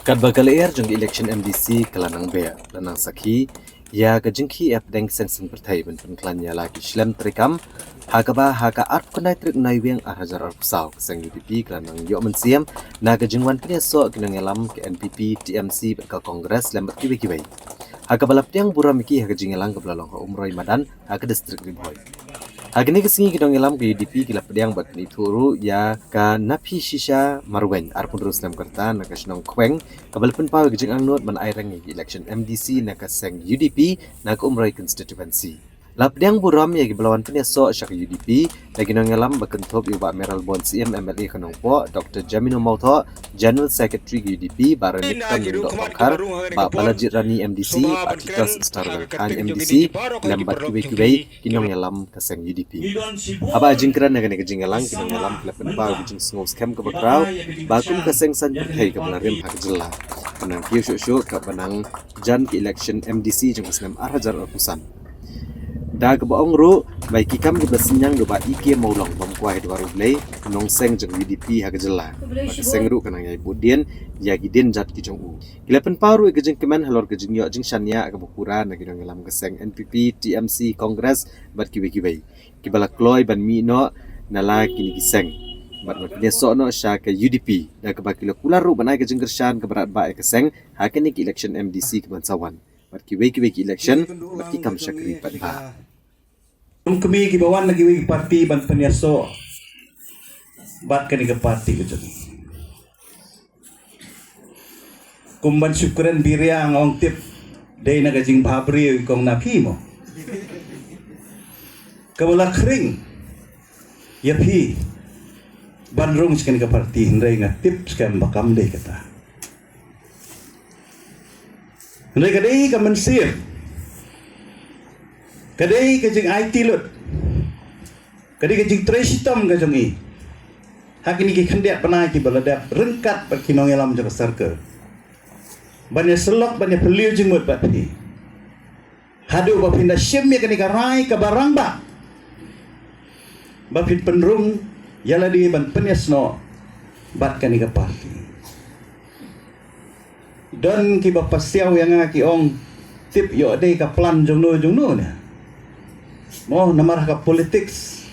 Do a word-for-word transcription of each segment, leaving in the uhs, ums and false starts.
Katba ka lyer jong ka election M D C ka la nang beh, la nang sakhi ïa ka jingkhih ïa pdeng seng saiñ pyrthei ban pynkhlaiñ ïa la ki shlem treikam, ha kaba ha ka arphew khyndai tarik Naiwieng ar hajar arphew saw, ka seng U D P ka la nang ïoh mynsiem na ka jingwan pynïasoh ki nongïalam ka N P P, T M C bad ka Congress lem bad kiwei kiwei. Ha kaba la pdiang burom ïa ki ha ka jingïalang kaba la long ha Umroi Madan, ha ka distrik Ri Bhoi. Ha kane ka sngi ki nongïalam ka U D P ki la pdiang bad pynithuh ruh ïa ka Naphi Shisha Marwein, arphew hynriew snem ka rta, na ka shnong Khweng, kaba la pynpaw ïa ka jingangnud ban aireng ïa ka election M D C na ka seng U D P na ka Umroi constituency. La pdiang burom ïa kiba la wan pynïasoh sha ka U D P da ki nongïalam, ba kynthup ïa u Bah Mayralborn Syiem, M L A ka Nongpoh, Doctor Jamino Mawthoh, General Secretary ka U D P, Bah Ranjit Khan Lyngdoh Tongkhar, Bah Balajied Rani, M D C, Bah Titus Starwell Chyne, M D C, lem bad kiwei kiwei ki nongïalam ka seng U D P. Haba ai jingkren ha kane ka jingïalang, ki nongïalam ki la pynpaw ïa ka jingsngewskhem kaba khraw ba kum ka seng saiñ pyrthei kaba la rim ha ka jylla, ka nang kiew shuh shuh kaba nang jan ka election M D C jong ka snem ar hajar arphew san. Da kaba ong ruh ba ïa ki kam kiba synñiang da u Bah E K Mawlong, bym kwah ïa dwar U Blei, u nongseng jong U D P ha ka jylla, ba ka seng ruh ka nang ïai buddien ïa ki dienjat ki jong u. Ki la pynpaw ruh ïa ka jingkmen halor ka jingïoh jingshaniah kaba pura na ki nongïalam ka seng N P P, T M C, Congress bad kiwei kiwei, kiba la kloi ban mih noh na la kine ki seng bad ban pynïasoh noh sha ka U D P, da kaba ki la kular ruh ban ai ka jingkyrshan kaba radbah ïa ka seng ha kane ka election M D C kaban sa wan, bad kiwei kiwei ki election bad ki kam shakri pat ba. Kum kmie kiba wan na kiwei ki party ban pynïasoh bad kane ka party ka jong ngi. Kum ban shu kren biria nga ong tip dei na ka jingbhabriew i kong Naphi mo. Kaba la khring ïa phi ban rung sha kane ka party, hynrei nga tip skhem ba kam dei kata. Hynrei ka dei ka mynsiem, ka dei ka jingaiti lut, ka dei ka jingtrei shitom ka jong i ha kine ki khyndiat bnai kiba la dep ryngkat bad ki nongïalam jong ka circle, ban ïa syllok, ban ïa phylliew jingmut bad phi, haduh ba phin da shim ïa kane ka rai kaba rangbah, ba phin pynrung ïa lade ban pynïasnoh bad kane ka party. Don kiba pasiaw ïa nga ki ong tip ïoh dei ka plan jongno jongno ne mo, namar ha ka politics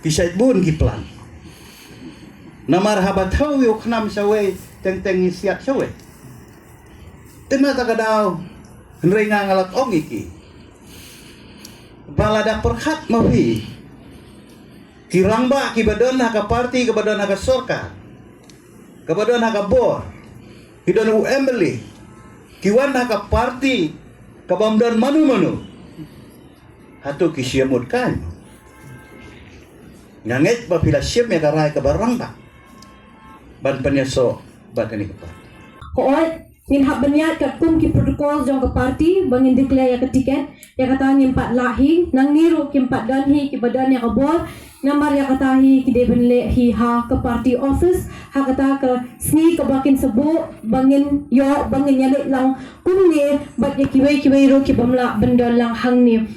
ki shait bun ki plan. Namar haba thew ïa u khnam shawei teng teng ngi siat shawei. Te na kata ka daw, hynrei nga nga la ong ïa ki ba lada pyrkhat ma phi, ki rangbah kiba don ha ka party, kiba don ha ka sorkar, kiba don ha ka bor, ki don u M L A, ki wan ha ka party kabym don mano mano, hato ki shu ïamut kai? Nga ngeit ba phi la shim ïa ka rai kaba rangbah ban pynïasoh bad kane ka party. Hooid, ngin hap ban ïaid katkum ki protocol jong ka party ba ngin declare ïa ka ticket. Ïa kata ngim pat lah hi, nangne ruh kim pat don hi kiba don ïa ka bor. Namar ïa kata hi ki dei ban leh hi ha ka party office ha kata ka sngi kaba kin sa buh ba ngin ïoh, ba ngin ïaleit lang kumne bad ïa kiwei kiwei ruh kibym lah ban don lang hangne.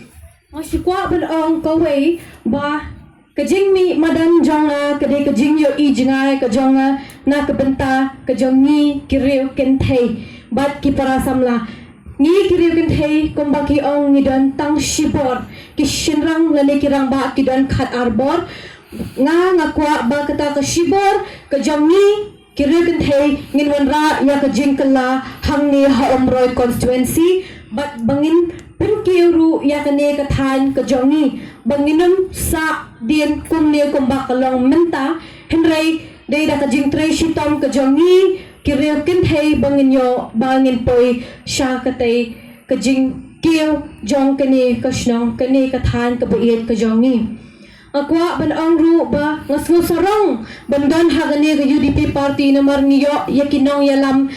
Nga shu kwah ban ong kawei ba ka jingmih madan jong nga ka dei ka jingïohi jngai ka jong nga na ka bynta ka jong ngi ki riew kynthei bad ki para samla. Ngi ki riew kynthei kumba ki ong ngi don tang shibor, ki shynrang lane ki rangbah ki don khatar bor. Nga nga kwah ba kata ka shibor ka jong ngi ki riew kynthei ngin wanrah ïa ka jingkylla hangne ha Umroi constituency bad ba ngin pynkiew ruh ïa kane ka thaiñ ka jong ngi ba ngin ym sah dien kumne kumba ka long mynta, hynrei dei da ka jingtrei shitom ka jong ngi ki riew kynthei ba ngin ïoh, ba ngin poi sha katei ka jingkiew jong kane ka shnong, kane ka thaiñ kaba ïeit ka jong ngi. Nga kwah ban ong ruh ba nga sngewsarong ban don ha kane ka U D P party namar ngi ïoh ïa ki nongïalam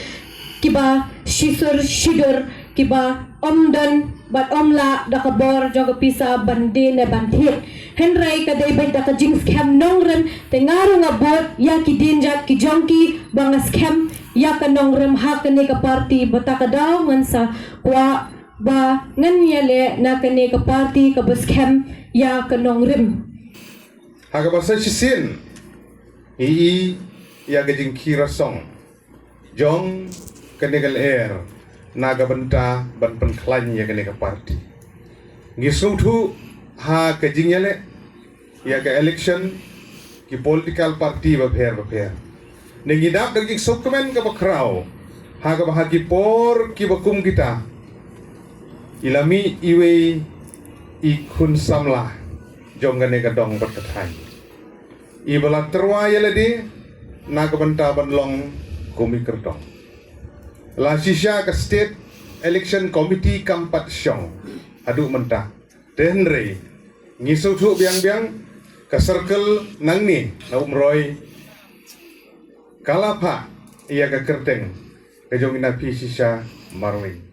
kiba shisur shidur, kiba ym don bad ym lah da ka bor jong ka pisa ban die ne ban thied. Hynrei ka dei beit da ka jingskhem nongrim, te nga ruh nga bud ïa ki dienjat ki jong ki ba nga skhem ïa ka nongrim ha kane ka party. Bad ta ka daw ngan sa kwah ba ngan ïaleh na kane ka party kaba skhem ïa ka nongrim. Ha kaba sa shisien ngi i ïa ka jingkhie rasong jong kane ka lyer na ka bynta ban pynkhlaiñ ïa kane ka party. Ngi sngewthuh ha ka jingïaleh ïa ka election ki political party bapher bapher. Ne ngi dap da ka jingsngewkmen kaba khraw ha kaba ha ki por kiba kum kita i la mih iwei i khun samla jong kane ka dong bad ka thaiñ, iba la tyrwa ïa lade na ka bynta ban long kum i kyrtong. La shisha ka State Election Committee kam pat shong haduh mynta. Te hynrei ngi sngewthuh biang biang ka circle nangne na Umroi ka la phah ïa ka kyrteng ka jong i na P. Shisha Marwein.